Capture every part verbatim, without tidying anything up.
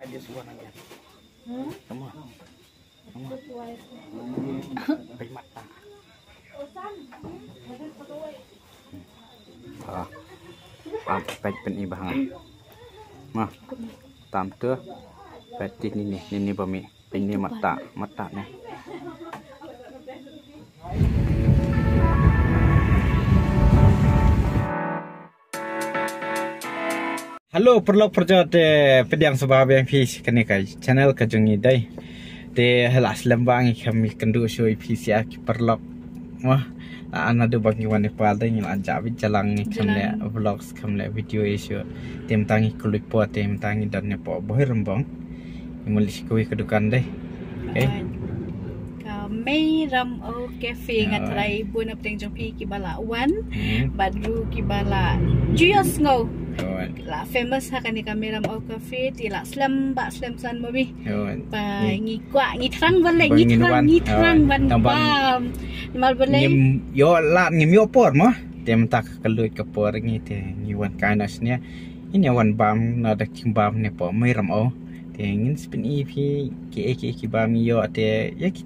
Yes, one again. Come on. Come on. Peit matta. Ah. Ah, peit peit i bha. Ma. Tam tu. Peit ti ni ni ni ni ba mi. Peit ni matta, matta ni. Hello, paralok parajor, te pdiang sngewbha biang phi sha kane ka channel ka jong ngi dei. Te la slem ba ngi kham ïakynduh shuh ïa phi sha ki paralok. Wah, la another ba ngi wan Nepal dei, ngi la jah beit jalang, ngi kham leh vlogs, kham leh video ïa shuh. Te mynta ngi kylluid por, te mynta ngi don ne hapoh Bhoirymbong. Ngi mut leit sha kawei ka dukan dei. Okay. Ka Mei Ram O Cafe. Nga trai bun na pdeng jong phi kiba la wan. Hmm. Bad ruh kiba la ju ïohsngew. Alright. La famous ha kane ka Mei Ram O Cafe, te la slem ba slem san mo bi. Alright. Ba ngi kwah, ngi thrang ban leit, ngi thrang, ngi thrang ban bam. Namar ba lei ngim ïoh lad, ngim ïoh por mo. Te mynta ka kylluid ka por ngi te ngi wan kai na snia. Ngi wan bam na da king bam ne hapoh Mei Ram O. Te ngin sa pyni phi kiei kiei kiba ngi ïoh te ïa ki,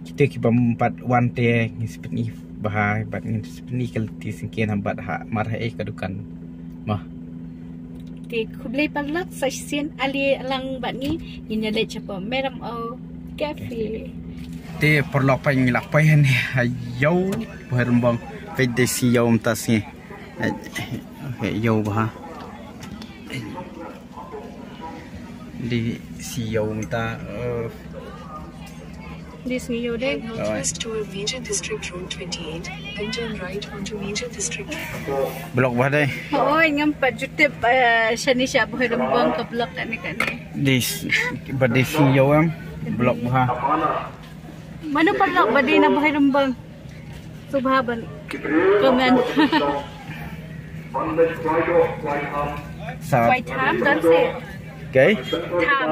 kito kiba ym pat wan te ngin sa pyni bha bad ngin sa pyni ka lynti syngkien ha bad ha mar ha ei ka dukan. Mo. Te khublei paralok, sa shisien ale lang bad ngi, ngin ïa leit shapoh Mei Ram O Cafe. Te paralok peit ngi la poi hangne ha ïew Bhoirymbong, peit dei shi ïew mynta sngi. Ïew bha. Dei shi ïew mynta, eh. Dei shi ïew dei. Northwest toward Major District Road twenty-eight, then turn right onto Major District. Block bha dei. Oi, ngam pat ju tip, eh, shane sha Bhoirymbong ka block kane kane. Dei shi, ba dei shi ïew em. Block bha. Mano paralok ba dei na Bhoirymbong? Sngewbha ban comment. Sa. Wai tham, don se. Okay. Tham.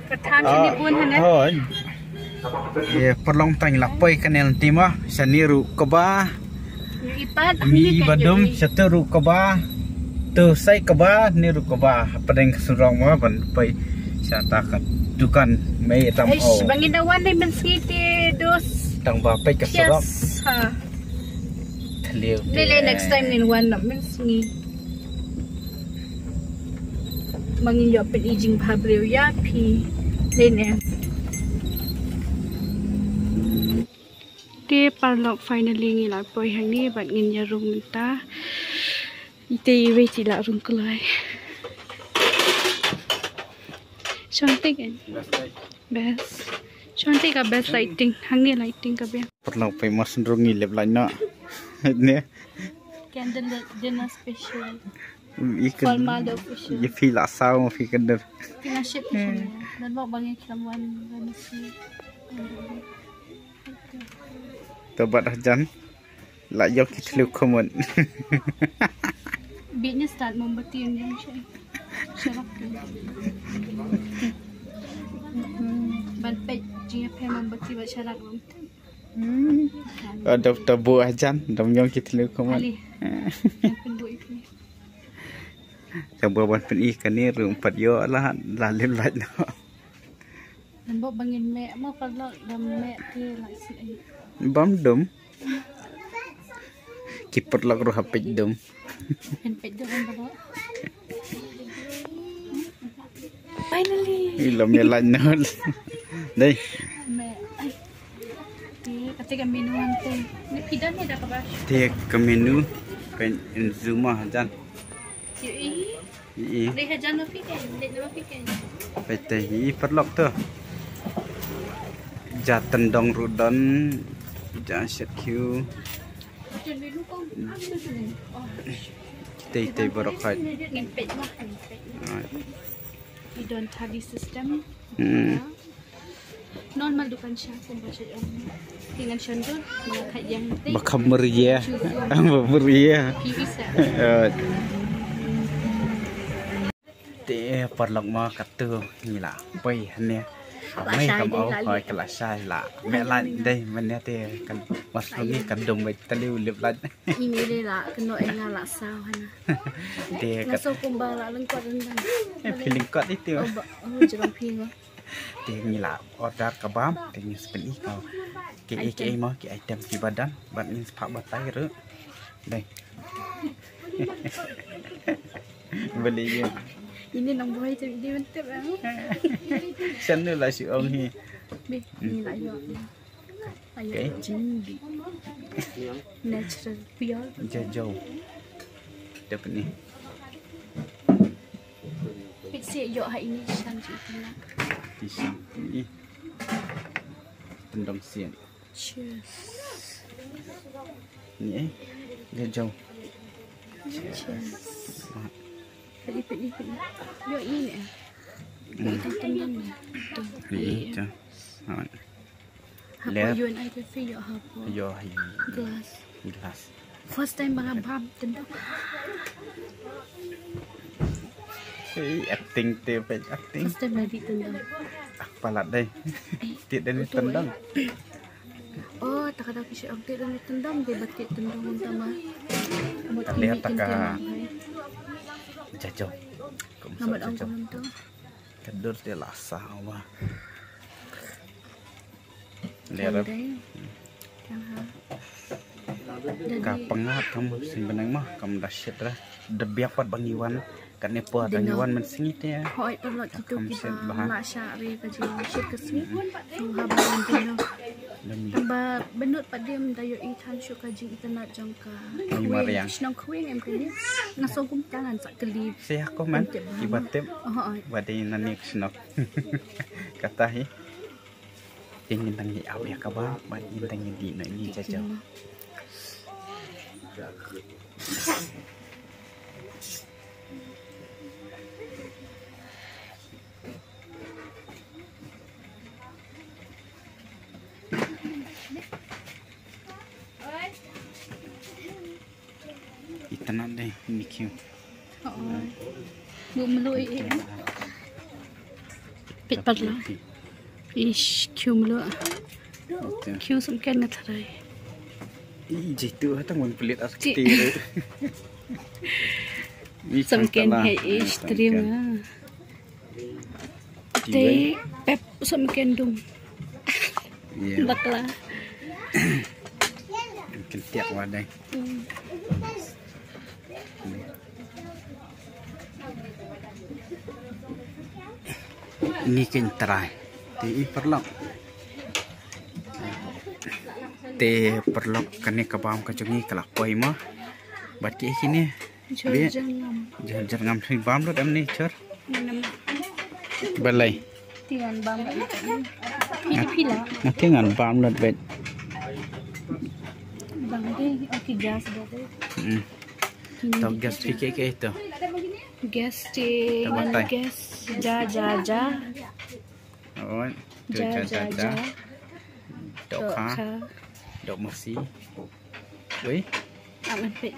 Ka tham shane bun hane. Oh. Ye, paralok tang la poi kane lynti mo. Shane ruh kaba. Ngi pat, mi ngi ba dum, sha tu ruh kaba. Tu sai kaba, ni ruh kaba. Pdeng ka surok mo ban poi sha ta ka dukan Mei Ram O. Eish, ba ngin da wan dei mynsngi te dos. Tang ba peit ka surok. Ha. Thliew. Lei lei next time ngin wan na mynsngi. Ba ngin ïoh pyni jingbha briew ïa phi. Lei ne. Te paralok finally ngi la poi hangne bad ngin ïa rung mynta. Ite iwei te la rung kloi. Shong tik kan? Best. Shong tik ka best lighting. Hangne lighting ka biang. Paralok peit mas rung ngi lep light noh. Ne. Candle dinner special. Formal official. Ye phi la saw phi kan der. Kina ship ni. Dan bok bangi klam wan. To bad hajan. La ïoh ki thliew khmut. Bit ni start mombati yn ïa shi. Sharak. Ban peit jingïapher mombati bad sharak. Hmm. Dap tabu hajan, dam ïoh ki thliew khmut. Ali. Tabu ban pyni kane ruh pat ïoh la, la lip light noh. Nampak bangin meh, ma paralok dam meh ti la si ai. Bam dum. Ki paralok ruh ha peit dum. Kan peit dum paralok. Finally. Ilo meh lain nol. Dei. Meh. Ai. Ti kata ka menu hangtu. Ni pidon ni da ka ba. Ti ka menu kan in zuma jan. Ti i. Ih. Dei hajan ma phi kan, dei ma phi kan. Peit te hi paralok tu. Jatan dong ruh don. Jan shet kiu. Tei tei baroh hai. Ngin peit ma, ngin peit ma. Hai. I don thali system. Hmm. Normal dukan sha kum ba sha ong. Tingan shandor, ba khat yang te. Ba kham meriah. Ba meriah. Piu isa. Eh. Te paralok ma katu ngi la poi hangne. Mei kam au hoi ka la shai la. Me la dei mane te kan mas ngi kan dum bai tali u lip la. Ini dei la kano ela la saw hana. Te ka so kumba la lengkot rendang. Eh, feeling kot itu. Oh, ba, oh, jerong pingo. Te ngi la order ka bam, te ngi spin i ka. Ke e ke e mo ke item ki badan, bad ngin spak batai ru. Dei. Beli ye. Ini nang boy tu di mentep ah. Sana lah si ong hi. Bi, ini lah yo. Ayo, okay. Jin bi. Natural pure. Jajau. Dapat ni. Pit si yo ha ini sang si itu lah. Pisang ni. Tendang sian. Cheers. Ni eh. Jajau. Cheers. Pit ni, pit ni, pit ni. Yo ini eh. Hmm. Itu tendang ni. Itu. Hapo. Left. Yun ai te fi yo hapo. Yo hi. Glass. Glass. First time ba nga bam tendang. Hey, acting te pe acting. First time ba di tendang. Ah, palat dei. Ti dei ni tendang. Oh, tak ada kisah acting dei ni tendang, dei ba ti tendang utama. Lihat taka. Jajau. Nama dong komentar. Ka dur te la sa wa. Lera. Ka panga kam sin benang mah kam da shit ra. Da biak pat ba ngi wan. Kat ne po da ngi wan men singi te. Hoi perlok kitu kiba ma sha re ka jing shit ka singi. Tu ha ba wan dino. Tamba benut pat dem da yo i than shu ka jing itanat jong ka. Ni mariang. Shnong Khwing em kini. Nga song kum tangan sa kali. Saya komen kiba tip. Oh, oh. Ba dei nani shnong. Kata hi. Te ngin tang ïa ap ïa kaba, bad ngin tang ïa dih noh ïa ini jajau. Itanat dei ini khiew. Oh. Bu melu i. Pit pat la. Ish, khiew melu. Khiew samken nga tharai. I jitu ha tang wan pelit ar kti. Samken he ish trim. Te pep samken dum. Bakla. Kyntiak wa dei. Ni kin trai. Te i parlok. Te parlok kane ka bam ka jong ngi ka la poi mo. Bad ki kine. Jhur jyrngam. Jhur jyrngam sing bam lut em ni jhur. Balei? Tingan bam lut. Phi phi la. Nga tingan bam lut bet. Bang dei, okay, gas dah dei. Hmm. Tau gas phi ke ke to. Gas ti, gas ja ja ja. Alright. Ja ja ja. Dok ha. Dok masi. Wei. Aman pet.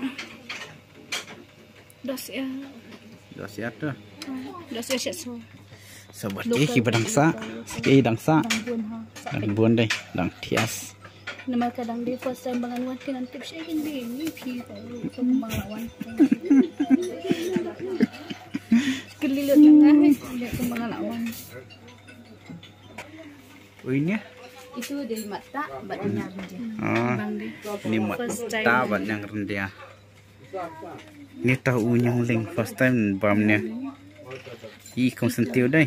Dos ya. Dos ya tu. Dos ya siat so. Sobat ki ki badang sa. Ki dang sa. Dang bun deh. Dang thias. Namar ka dang di first time ba ngan wan ki ngan tip sha kin di ni phi ta. Kemang lawan. Kelilut ngai. Kemang lawan. Ui ni. Itu dari mata bad nyang rendia. Ah. Ni mata bad nyang rendia. Ni tau u nyang ling first time bam ni. I kum sentiu dei.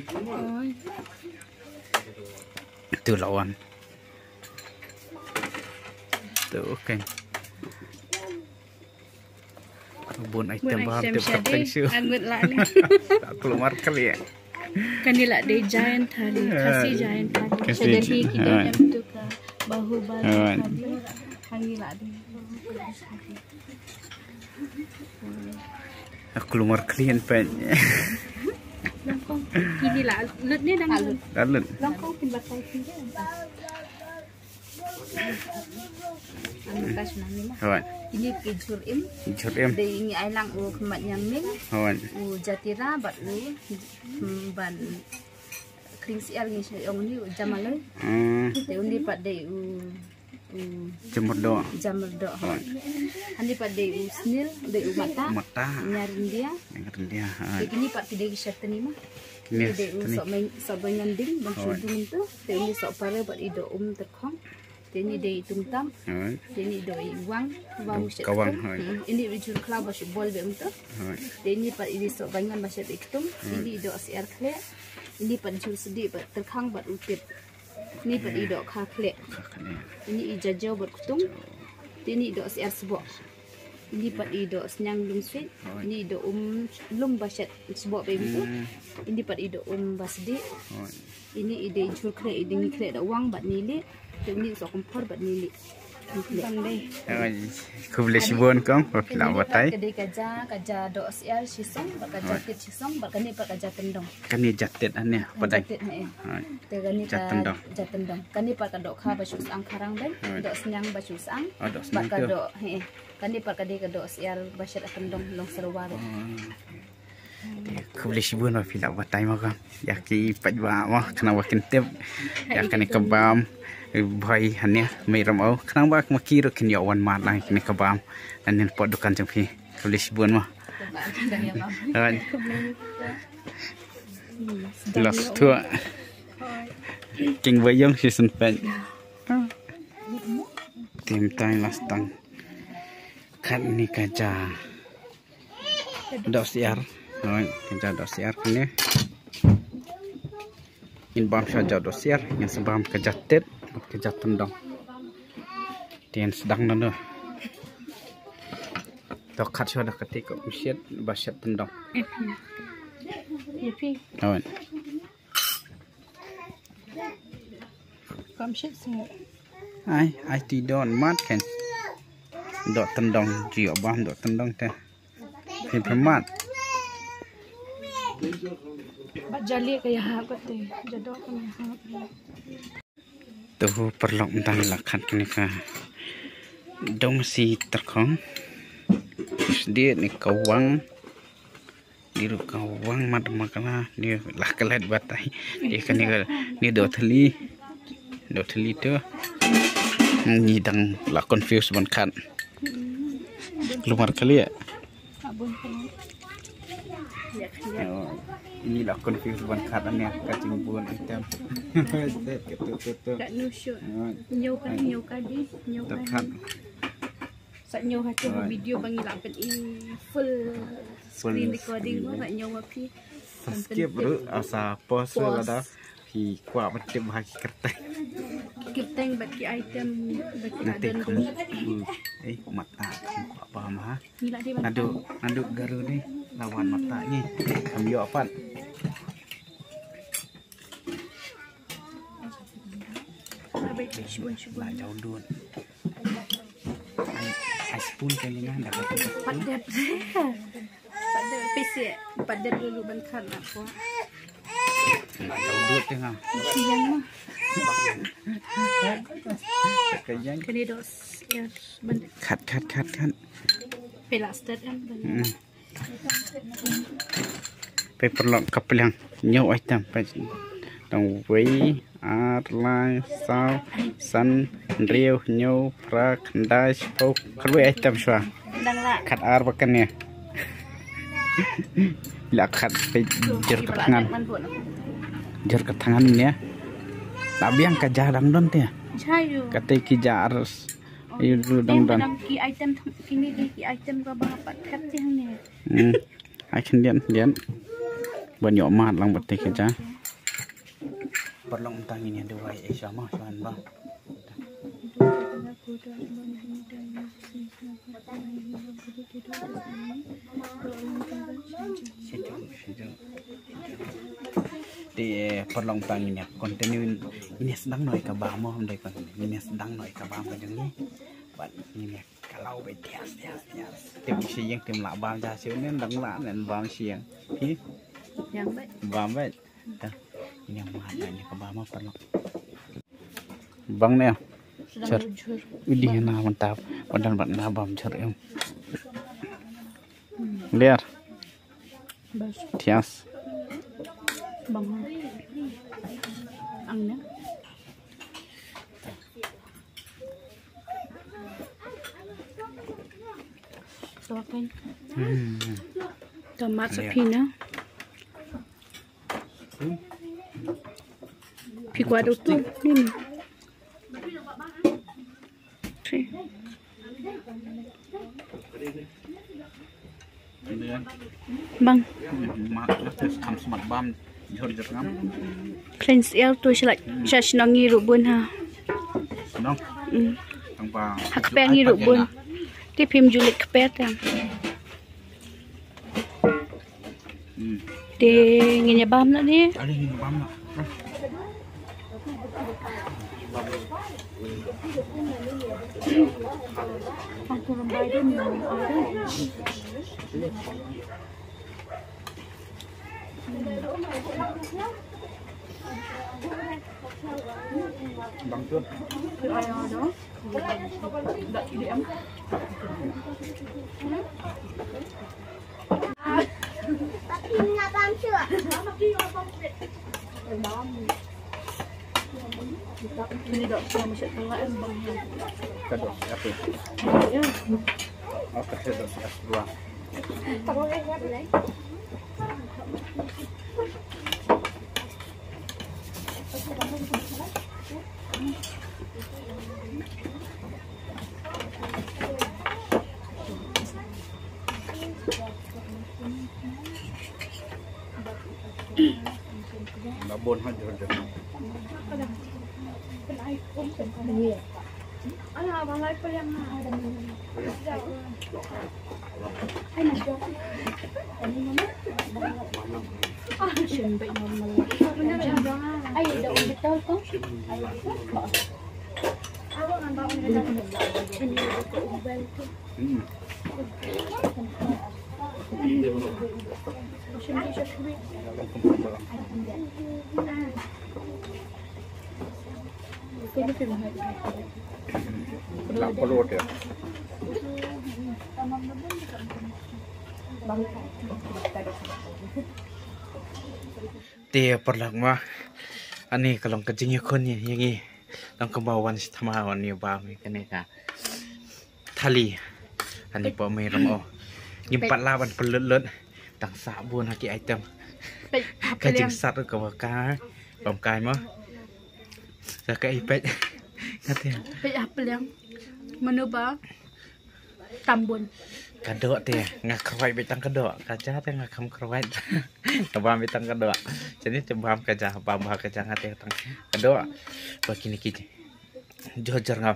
Tu lawan. Tu kan. Bun item ba tip ka peng shu. Angut la ni. Tak keluar kali ya. Kani la dei giant thali, Khasi giant thali. Khasi Delhi ki dei em tu ka Bahubali thali. Hani la dei. Aku lumar clean pen. Ini la lut ni dang lut. Lut. Longkong pin batai pin. Anu tas nang ni lah. Hawai. Ini ke jhur im. Jhur im. Dei ngi ai lang u khmat nyang ning. Hawai. U jatira bad u, hmm, ban Kring siar ngi shu ong ni u jamaloi. Hmm. Te uni pat dei u, u Jamrdo. Jamrdo. Hoi. Hani pat dei u snil, dei u mata. Mata. Nya rindia. Nya rindia. Hoi. Te kini pat ki dei ki shatani ma. Ni dei u shatani. Sok beng, sok beng nganding, bang shu dung tu. Te uni sok pare pat i do um terkhong. Te ini dei tungtam. Hoi. Te ini dei wang, wang shet kawang, ktung. Hoi. Hmm, ini dei jur khlaw ba shu bol be um tu. Hoi. Te ini pat ini sok bangan ba shet ktung. Hoi. Ini dei siar khlek. Ini pat jur sedi pat terkhang pat utip. Ini pat i do kha khlek. Kha khlek. Ini i jajaw pat ktung. Te ini dei siar sbok. Ini pat i do sniang lum sit. Hoi. Ini do um lum ba shet sbok be um tu. Hmm. Ini pat i do um ba sedi. Hoi. Ini i dei jur khlek, i dei ngi khlek da wang bad nili. Te ini sok kompor bad nili. Ngi khlek. Bang dei. Ai, khublei shibun kong, ba phi la batai. Ka dei ka ja, ka ja do siar shisong, bad ka ja tit shisong, bad kane pat ka ja tendong. Kane ja tit ane, padai. Ja tit, he. Ai. Te kane ja tendong. Ja tendong. Kane pat ka do kha ba shu sang kharang ben, ai, do sniang ba shu sang. Oh, do sniang bad ka tu. Do, he. Kane pat ka dei ka do siar ba shet tendong long serwar. Oh. Khublei shibun ba phi la batai ma ka. Ïa ki paidbah ma khnang ba kin tip ïa kane ka bam. Bhoi hane mei ram au khnang ba ma ki ruh kin ïoh wan mad lang kane ka bam. Lane pot dukan jong phi. Khublei shibun ma. Alright. Last two. King Bayong season pet. Tim time last time. Kat ni ka ja. Doh siar. Hoi, ka ja doh siar kane. Ngin bam sha ja doh siar, ngin sa bam ka ja tet, ka ja tendong. Te ngin sdang noh. To kat sha da kate ka um shet, ba shet tendong. Ïa phi. Hoi. Kam shit sngewbha. Ai, ai ti don mat kan. Doh tendong jio bam doh tendong te. Phin phin mat. Ba jali ka ya ha ko te. Jado ka ya ha. Tu paralok mynta la khat kane ka dong si terkhong. Sdie ni ka wang. Ni ruh ka wang mat ma ka la, ni la klet bat ai. Ni ka ni ka, ni do thli. Do thli tu. Ni dang la confuse ban khat. Lumar kali ya. Oh, ini la confuse ban khat ane ka jingbun item. Set ka tu tu tu. Kat nusyo. Oh. Nyo ka, nyo ka di, nyo ka di. Sa nyo ha tu video ba ngi la pet i full screen recording ko sa nyo ma phi. Sa skip ruh, ah, sa pause ruh lada phi kwah ban tip ha ki kyrteng. Ki kyrteng bad ki item bad ki adon ruh. Eh, mata kwah ba ma. Ngi la dei ban. Nadu, nadu garu ni lawan mata ni. Kam yo apat. Labai shibun shibun. Lah jauh dun. Ai, ai spoon kali na dah kata. Padat. Padat pisi. Padat dulu ban khan aku. Lah jauh dun tengah. Siang mah. Kayang. Kene dos. Ya, ban. Khat khat khat khat. Pela start kan ban. Hmm. Pei paralok ka pliang hynñiew item pei. Dang wei, ar, lai, saw, san, hynriew, hynñiew, phra, khyndai, shiphew, khatwei item shuwa. Dang lah. Khat ar ba kane. La khat pei jer ka thngan. Jer ka thngan ne. La biang ka ja dang don te. Jayu. Kate ki ja ar. Ayu dang don. Dang ki item kine dei ki item ka ba pat khat te hangne. Hmm. Ai khyndiat khyndiat. Ban ïoh mad lang bad te ka ja. Paralok mynta ngin ïa duwai eh sha ma sha ba. Sejong, sejong. Te paralok mynta ngin ïa continue ngin ïa sdang noh ïa ka bam mo, hynrei ngin ïa sdang noh ïa ka bam ka jong ngi. Bad ngin ïa Kalau ba tias tias tias. Te u shi ïeng te mla bam ja shi nen dang la nen bam shi ïeng. Hi. Yang ba. Bam ba. Ta. Ini yang mad na ini ka bam apa lo. Bang ne. Sdang jhur. Udi na mantap. Padan bat na bam jhur em. Liar. Bas. Tias. Bang. Ang na. To kan. Tomat sa phi na. Phi kwah da utu. Ni ni. Bang. Khlem syiar to shlak sha shnong ngi ruh bun ha. Ha kper ngi ruh bun. Te phim ju leit kper tang. Te ngin ïa bam noh ne. Te paralok mo, ani ka long ka jingïakhun ïa ngi. Long kumba wan shi thma wan ïa ba mi kane ka thali. Ani po mi ram o. Ngim pat lah ban pynlut lut. Tang sah bun ha ki item. Ka jingsat ka ba ka bam kai mo. Ka ka ipet. Ka te. Peit ha pliang. Mano ba tam bun. Ka doh te nga khrwai beit tang ka doh. Ka ja te nga kham khrwai. Ka bam beit tang ka doh. Jani te bam ka ja, bam ba ka ja nga te tang ka doh. Ba kine ki jhur jyrngam.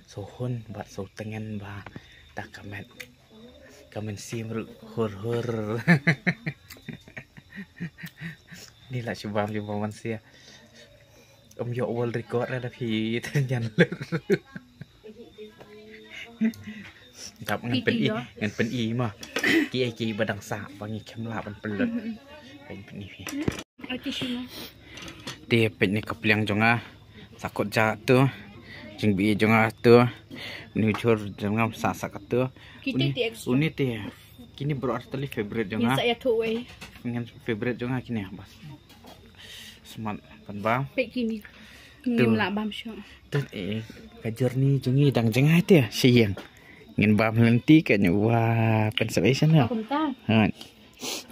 Sohun bad soh tngen ba ta ka met. Ka mynsiem ruh hur hur. Ni la shu bam shu bam man sia. Ym ïoh world record la da phi te nyan lut. Dap ngan pyn-i, ngan pyn-i ma. Ki ai ki ba dang sah ba ngi khlem lah ban pynlut. Ngan pyn-i phi. Te peit ne ka pliang jong nga. Sa kot ja tu. Jingbi jong nga tu. Ni jhur jong nga sa sa ka tu. Uni, uni te. Kini bro ar tali favorite jong nga. Ngan favorite jong nga kini bas. Smat pan bam. Peit kini. Ngim lah bam shuh. Tut eh ka journey jong ngi dang jngai te shi ïeng. Ngin bam lynti ka nyu wa conservation ha. Ha.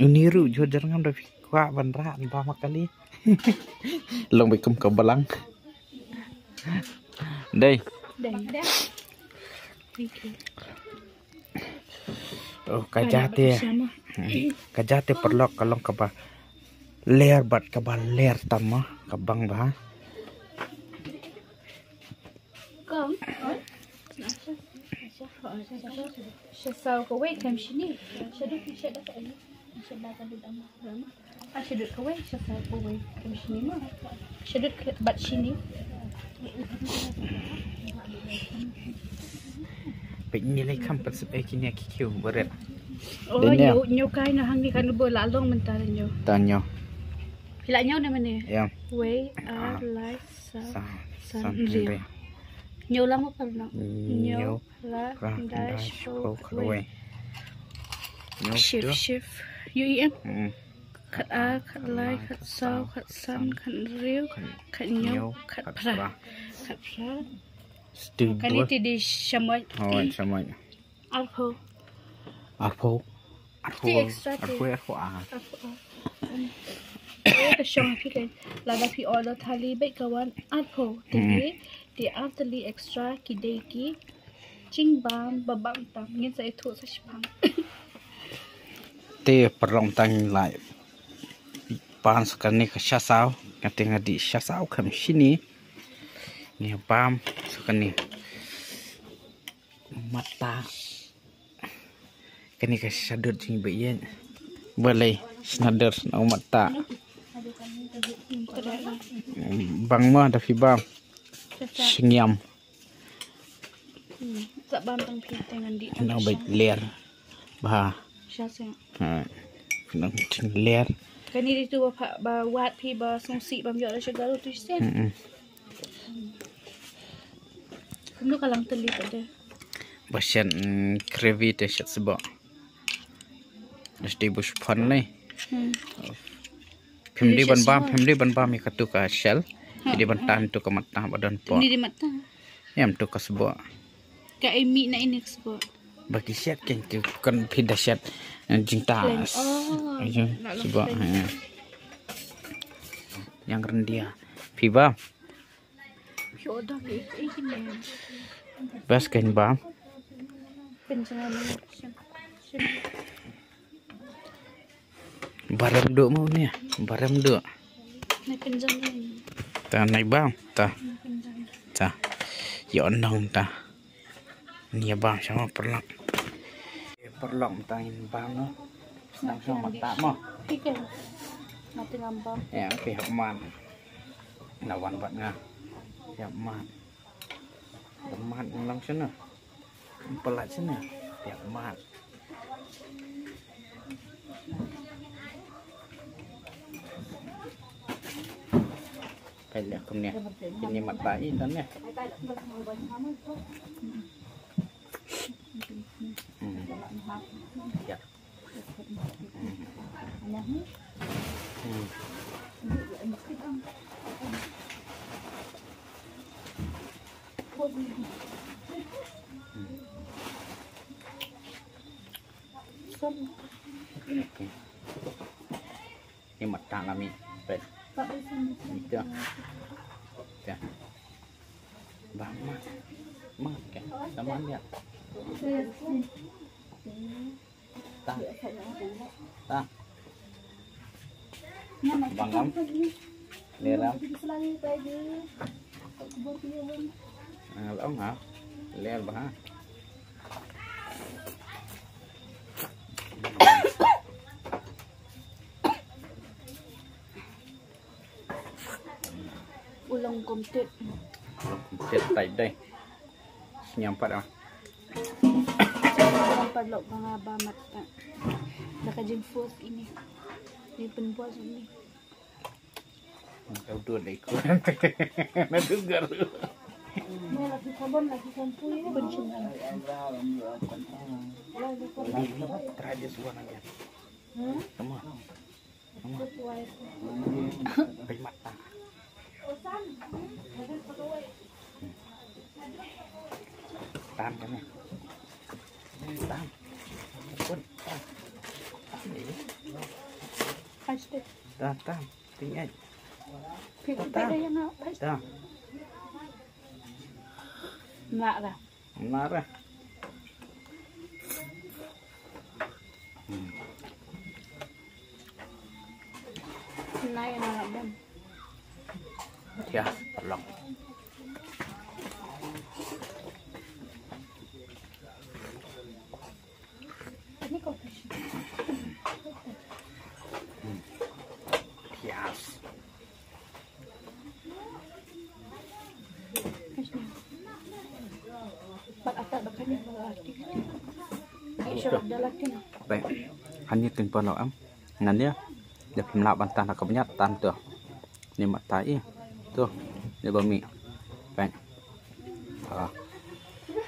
Uni ruh jhur jyrngam da phi kwah ban rah bam ha kali. Long beit kum ka balang. Dei. Dei. Thank you. Oh, ka ja te. Ka ja te paralok ka long kaba ler bad kaba ler tam ma ka bang ba. Sha saw kawei khlem shini. Sha dut sha dut. Sha dut kawei sha saw kawei khlem shini. Sha dut kawei sha saw kawei khlem shini ma. Sha dut bad shini. Peit ngi lei kham pat sep eh kine ki kiew baret. Oh, ñiew, ñiew kai na hangne kan bo la long mynta ñiew. Ta ñiew. Phi la ñiew ne mane? Wei ar lai saw san hynriew. Ñiew lang mo paralok. Ñiew. Ra, dai, shok, wei. Shift, shift. U E M. Khat ar, khat lai, khat saw, khat san, khat hynriew, khat hynñiew, khat phra. Khat phra. Kane te dei shamoit. Oh, shamoit. Arphew. Arphew. Arphew. Te extra te. Arphew, arphew ar. Arphew ar. Te ka shong ha phi kein. Lada phi order thali bad ka wan arphew tylli. Te ar tylli extra ki dei ki jingbam ba bam tam. Ngin sa ïathuh sa shiphang. Te paralok, tang lai pan sa kane ka sha saw. Kane nga dih sha saw kham shini. Ngi bam sa kane. Mata. Kane ka sha dud jingbieit. Balei sha dud na mata. Bang mo da phi bam. Shngiam. Sa bam tang phi te ngan dih. Nang bait ler. Ba. Sha seng. Ha. Nang ting ler. Kane dei tu ba pha, ba wad phi ba sngewsih bam ïoh da sugar tu shisien. Hmm. Kumno ka lang tylli pat de. Ba shet, mm, gravy te shet sboh. Dei bush pan lei. Hmm. Phim dei ban bam, phim dei ban bam ïa katu ka shell. Phi dei ban tan tu ka mata ba don por. Ni dei mata. Ïa tu ka sboh. Ka ai mih na ini ka sboh. Ba ki shet kein ki kan phi da shet, eh, jingta. Plain. Oh. Ayo, sboh. Yang rendia. Phi bam. Bas kein bam. Barem duk mo ni, barem duk. Ta nai bam, ta. Ta. Ïa nong ta. Ni bam sama paralok. Paralok, mynta ngin bam noh. Sdang shuwa mata mo. Phi ïa wan bad nga. Ïa mat. Mat ngan long shano. Palat shano. Ïa mat. Peit leh kumne. Kine mat ba i tang ne. Hmm. Ïa. Hmm. Ni mata la mi. Peit. Ito. Ito. Bah, ma. Ma, ke. Sama dia. Ta. Ta. Bang am. Ler am. Ah, long ha. Ler bah. U long kumtit. U long kumtit tai dei. Sngewbha pat ah. Sngewbha pat lok ba nga ba mat ta. Da ka jingforce ine. Ni pynbor ine. Kau tu dei ku. Na tu garu. Ni lagi sabon, lagi shampoo ya. Pun shin. Try this one again. Hmm? Come on. Bai mata. Tam kane. Tam. Pun. Tam. Tam ni. Plastik. Tam, tam. Tinggal. Tam. Tam. Nak dah. Mara. Hmm. Nai na bam. Ya, long. Ini kopi. Hmm. Yes. Peit. Hani tin pon lo am. Ngan ïa. Dep mlak ban tan ka bniat tan tu. Ni mata i. Tu. Ni ba mi. Peit. Ah.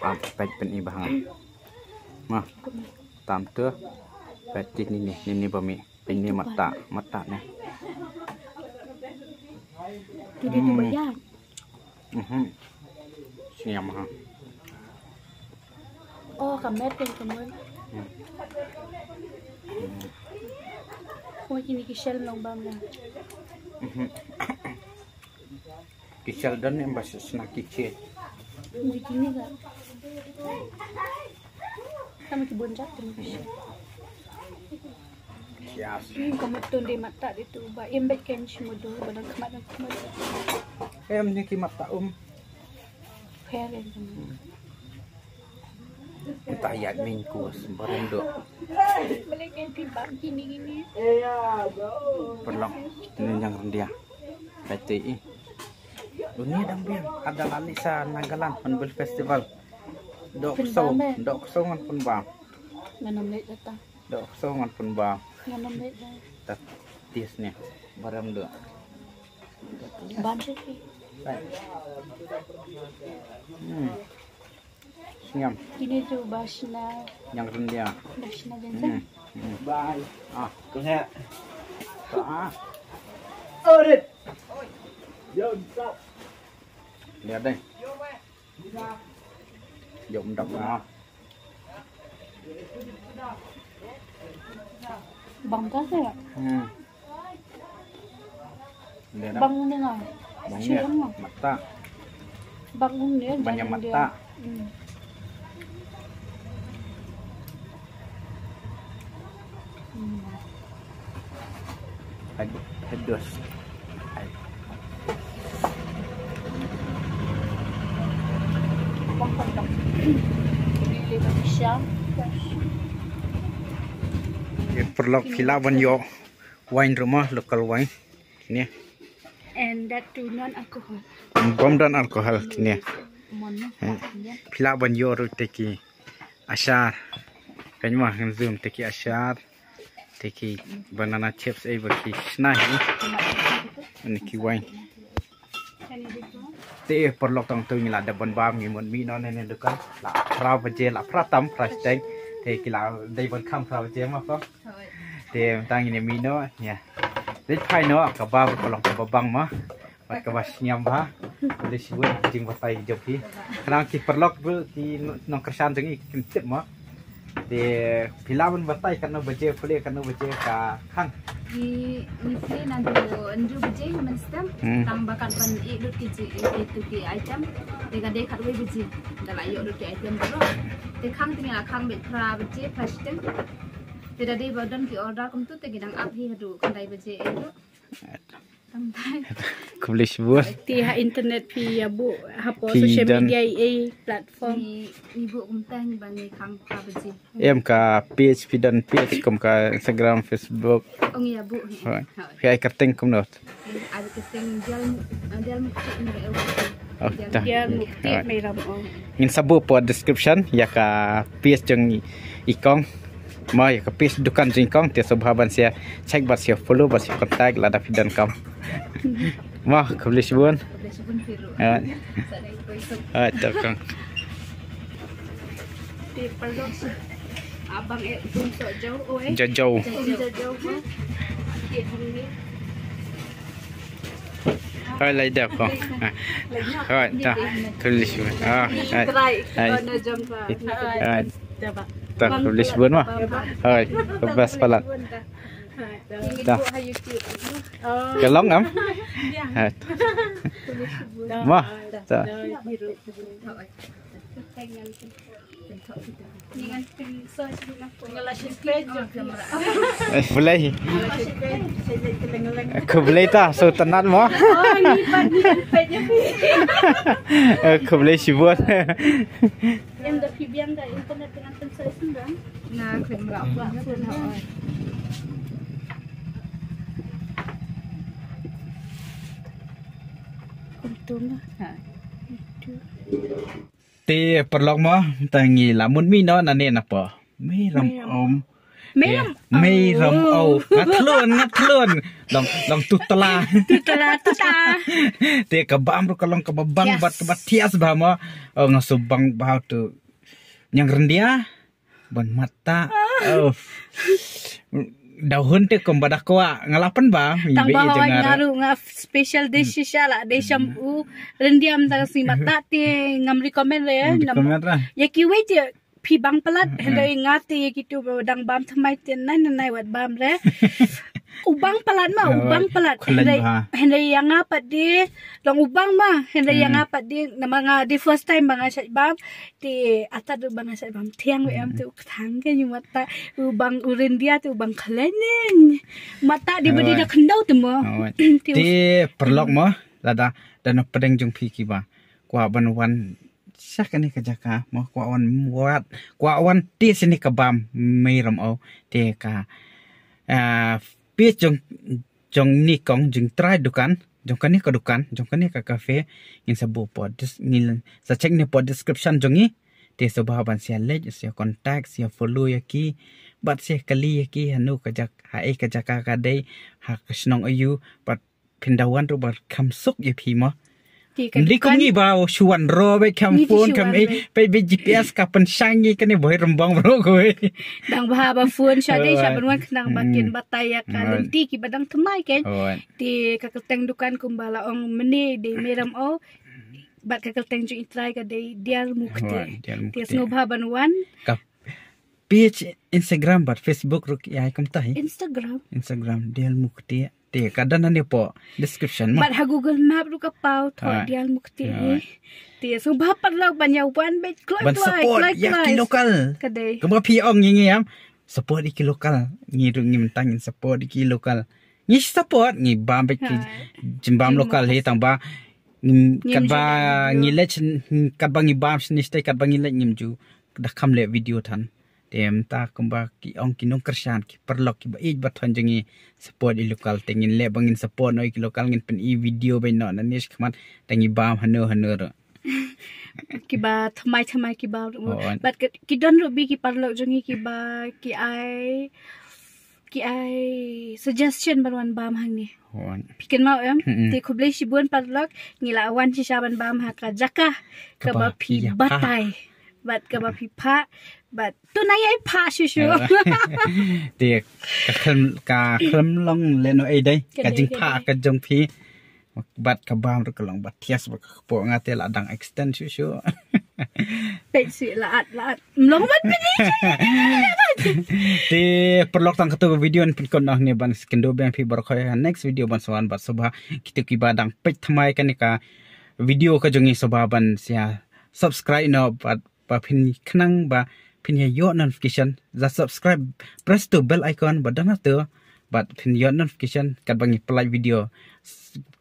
Am peit pyn i ba hangan. Ma. Tan tu. Peit ni ni ni ni ba mi. Ini mata, mata ni. Tu dia tu Hmm. bayar. Mhm. Siam ha. Oh, kamet kan kamet. Hmm. Hmm. Oh, ini kisel long bam lah. Mhm. Kisel dan yang bas snack kisel. Ini kini kan. Sama kibun jat tu. Yes. Hmm, kamu tun di mata di tu ba imbet kan semua dulu badan kemat dan kemat. Em ni ki mata um. Keren kamu. Entah ya mingkus barang dok. Balik kan pi bang kini kini. Perlok ni yang rendia. Kata i. Uni dang biang ada lali sa Nagaland Hornbill Festival. Dok Pynbam, song, eh? Dok song ngan pynbam. Ngan ym leit datang. Dok song ngan pynbam. Ngan ym leit dah. Tat tis ni. Barang dok. Bam sih. Baik. Hmm. Sngam. Kini tu bashna. Yang rendia. Bashna Hmm. jantan. Hmm. Bye. Ah. Kau sihat? Ah. Orit. Jom sap. Lihat deh. Jom dak ah. Bang ka ya? Hmm. Dia dah. Bang ni lah. Bang ni. Siapa? Mata. Bang ni. Banyak mata. Hmm. Hmm. Ad-, ados. Ai. Bang ka. Ini lima siang. Perlok phi lah ban ïoh wine ruh mo, local wine. Kine. And that too non alcohol. Bym don alcohol kine. Mon. Eh, phi lah ban ïoh ruh te ki ashar. Kan mo ngan zoom te ki ashar. Te ki banana chips ei ba ki shna hi. Ani ki wine. Te perlok tang tu ngi la dep ban bam ngi mut mih noh ne ne dukan. La phra baje, la phra tam, phra shiteng. Te ki la dei ban kham phra baje mo ko. Te tang ngi ne mih noh, ya. Dei phai noh, ka bam ka long kaba bang mo. Bad kaba sngewbha. Dei shu jingbatai jop hi. Khnang ki perlok bru ki nongkyrshan jong ngi kin tip mo. Te phi lah ban batai katno baje pule, katno baje ka khang. Ngi, ngi pule naduh hynriew baje mynstep. Hmm. Tang ba kat ban ïeh lut ki ji, ki tu ki item. Te ka dei khatwei baje. Da la ïoh lut ki item baroh. Te khang te ngi la khang beit phra baje, phra shiteng. Te da dei ba don ki order kumtu te ngi dang ap hi haduh khyndai baje ei ruh. Tang tai. Khublei shibun. Te ha internet phi ïa buh, hapoh Phi social don. media ei platform. Ngi, ngi buh kumta ngi ba ngi khang phra baje. Em ka page phi don page kum ka Instagram, Facebook. Ong ïa buh hi. Hoi. Hoi. Phi ai kyrteng kumno? Ai kyrteng Dial, Dial Mukti Meiram Ong. Oh, Dial ta. Dial Mukti Hoi. Meiram Ong. Ngin sa buh hapoh description ïa ka page jong i kong. Mo ïa ka page dukan jong i kong te sngewbha ban sa check bad sa follow bad sa contact lada phi don kam. Mo khublei shibun. Khublei shibun phi ruh. Hoi. Sa dei khublei shibun. Hoi, to kong. Te perlok. Abang eh pun sok jauh, oh, eh. Jauh, jauh. Jauh, jauh, oh. Okey, bang ni. Hoi, lai dep ko. Hoi, ta. Khublei shibun. Ah, hai. Try. Hai. Kau nak jumpa. Hai. Ta khublei shibun mo. Hoi, best palat. Ta. Ka long am? Hai. Mo. Ta. Eh, Blei. Khublei ta, so tynat mo. Eh, khublei shibun. Em da phi biang da internet dengan pynshai sendang. Na khlem rap ba phone ha oi. Kumtu ma. Ha. Te paralok mo, ta ngi la mut mih noh nangne na pdeng Meiram Om. Meiram Om. Nga thlun, nga thlun. Long, long tutla. Tutla, tutla. Te ka bam ruh ka long kaba bang bad kaba thiah bha mo. Oh, nga shu bang bha tu. Ñiang ryndia ban mata. Oh. Da hun te kumba da kwah nga la pynbam. Tang ba hawai nga ruh nga special dish shisha la dei sham u ryndia mynta ka sngi, mata te ngam recommend re. Ngam recommend re. Ya kiwei te phi bang palat, hynrei nga te ya kitu ba dang bam thymmai te nai nai nai wat bam re. U bang palat ma, u bang palat. Hynrei hynrei ya nga pat de long u bang ma, hynrei ya nga pat de namar nga de first time ba nga shait bam. Te ata du ba nga shait bam thiang we em te u kthang ke ni mata u bang u ryndia te u bang khlaiñ. Mata de ba de da khyndaw te mo. Te paralok mo, lada da na pdeng jong phi kiba kwah ban wan sha kane ka jaka mo, kwah wan wad, kwah wan te sini ka bam mei ram o te ka page jong jong ni kong jingtrai dukan, jong kane ka dukan, jong kane ka cafe. Ngin sa buh po ngin sa check ne po description jong ngi. Te sngewbha ban sia like, sia contact, sia follow ya ki, bad sia kali ya ki hanu ka jaka, ha e ka jaka ka dei, ha ka shnong ayu, bad pyndawan ruh bad kham suk ya phi mo. Ndi kum ngi ba shuwan ro be kham phone kham e pe be G P S ka pynshang ngi kane boi rembang bro ko. Dang ba ba phone sha dei sha ban wan khnang ba kin batai ya ka lynti ki ba dang thymmai ken. Te ka kyrteng dukan kumba la ong mene dei Meram o. Bad ka kyrteng jong i trai ka dei Dial Mukti. Te sngewbha ban wan. Ka page Instagram bad Facebook ruh ki ai kumta hi. Instagram. Instagram Dial Mukti. Te ka don hangne po description mo. Bad ha Google Map ruh ka paw tho Dial Mukti hi. Te sngewbha paralok ban ïa wan bad kloi kloi kloi kloi. Ban support ïa ki local. Ka dei. Kumba phi ong ngi ngi am support ïa ki local. Ngi ruh ngi mynta ngin support ïa ki local. Ngi support ngi bam bad ki jingbam local hi tang ba katba ngi leh katba ngi bam shini stai katba ngi leh ngim ju da kham leh video than. Te mynta kumba ki ong ki nongkyrshan ki paralok kiba ïeit ba thon jong ngi support i local te ngin leh ba ngin support noh i ki local ngin pyn i video ba noh na nish khmat da ngi bam hanu hanu ruh. Kiba thymmai thymmai kiba ruh. Bad ki don ruh bi ki paralok jong ngi kiba ki ai ki ai suggestion ban wan bam hangne. Phi kynmaw em? Te khublei shibun paralok ngi la wan shisha ban bam ha ka jaka kaba phi batai. Bad kaba phi phah bad tu na ïa pha shu shu. Te ka khlem ka khlem long leno ei dei ka jingphah ka jong phi. Bad ka bam ruh ka long bad thias bad ka kpoh nga te la dang extend shu shu. Peit shu la at la at mlong bad pini. Te paralok tang katu video an pynkut noh ne ban skendo beng phi barokhoi next video ban swan bad sngewbha kitu kiba dang peit thymmai kane ka video ka jong ngi sngewbha ban sia subscribe noh bad ba phin khnang ba phin ïa ïoh notification, za subscribe, press to bell icon ba don hato bad phin ïoh notification katba ngi pynlait video.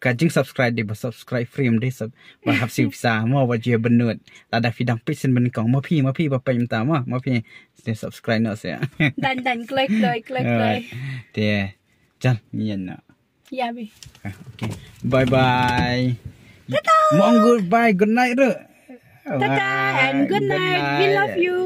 Ka jing subscribe dei ba subscribe free em dei sub ba hap siew pisa mo ba ju ïa bynnud. Lada phi dang peit sien banyngkong mo phi mo phi ba peit mynta mo mo phi subscribe noh se. Dan dan kloi kloi kloi kloi. Te jal ngi ïa noh. Ïa bi. Okay. Bye bye. Tata. Mong goodbye, good night ruh. Tata and good night. We love you.